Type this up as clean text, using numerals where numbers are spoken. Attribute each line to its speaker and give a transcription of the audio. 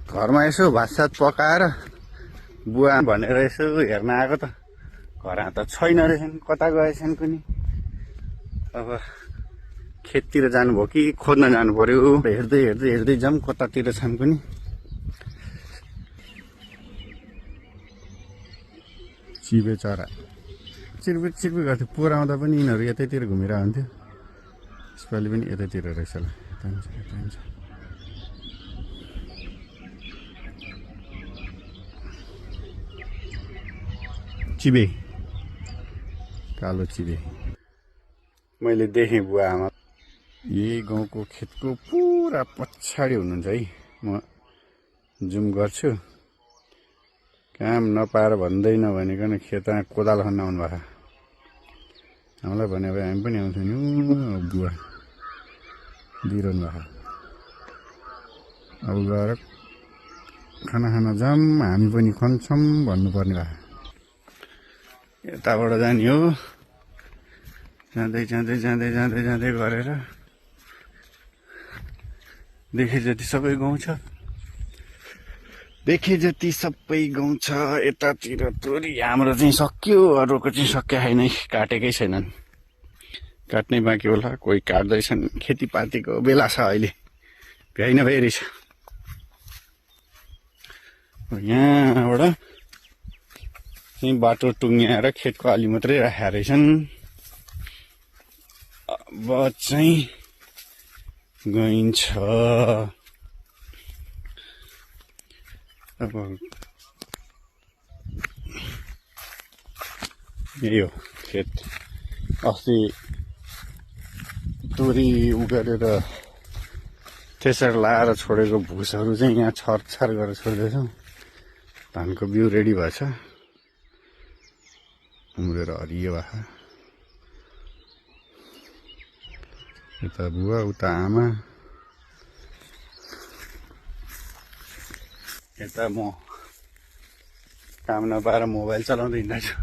Speaker 1: घरमा यसो भातसात पकाएर बुवा भनेर यसो हेर्न आएको त घरमा त छैन रहेछन्, कता गएछन् कुनी। अब खेततिर जानुभयो कि खोज्न जानु पर्यो। हेर्दै हेर्दै हेर्दै जाऊँ कतातिर छन् कुनी। चिबे चरा चिरबिर चिरबिर गर्थ्यो, पोहोर आउँदा पनि यिनीहरू यतैतिर घुमेर हुन्थ्यो। यसपालि पनि यतैतिर रहेछ ल। चिबे, कालो चिबे मैले देखेँ बुवा आमा। यही गाउँको खेतको पुरा पछाडि हुनुहुन्छ है। म जुम गर्छु, काम नपाएर भन्दै नभनिकन खेतमा कोदाल खन्न आउनु भएको। हामीलाई भने भए हामी पनि आउँथ्यौँ नि। बुवा दिइरहनु भएको। अब गएर खाना खान जाऊँ, हामी पनि खन्छौँ भन्नुपर्ने भएको। यताबाट जाने हो, जाँदै जाँदै जाँदै जाँदै जाँदै गरेर देखे जति सबै गाउँ छ। देखे जति सबै गाउँ छ। यतातिर तोरी हाम्रो चाहिँ सक्यो, अरूको चाहिँ सकिया छैन, काटेकै छैनन्। काट्नै बाँकी होला, कोही काट्दैछन्। खेतीपातीको बेला छ अहिले, भ्याइ नभ्याइ रहेछ। यहाँबाट चाहिँ बाटो टुङ्ग्याएर खेतको अलि मात्रै राखेका रहेछन्। अब चाहिँ गइन्छ। अब यही हो खेत। अस्ति तोरी उगारेर थ्रेसर लाएर छोडेको भुसहरू चाहिँ यहाँ छरछार गरेर छोड्दैछौँ। धानको बिउ रेडी भएछ, उम्रेर हरियो भएको। यता बुवा उता आमा, यता म काम नपाएर मोबाइल चलाउँदै हिँड्दैछु।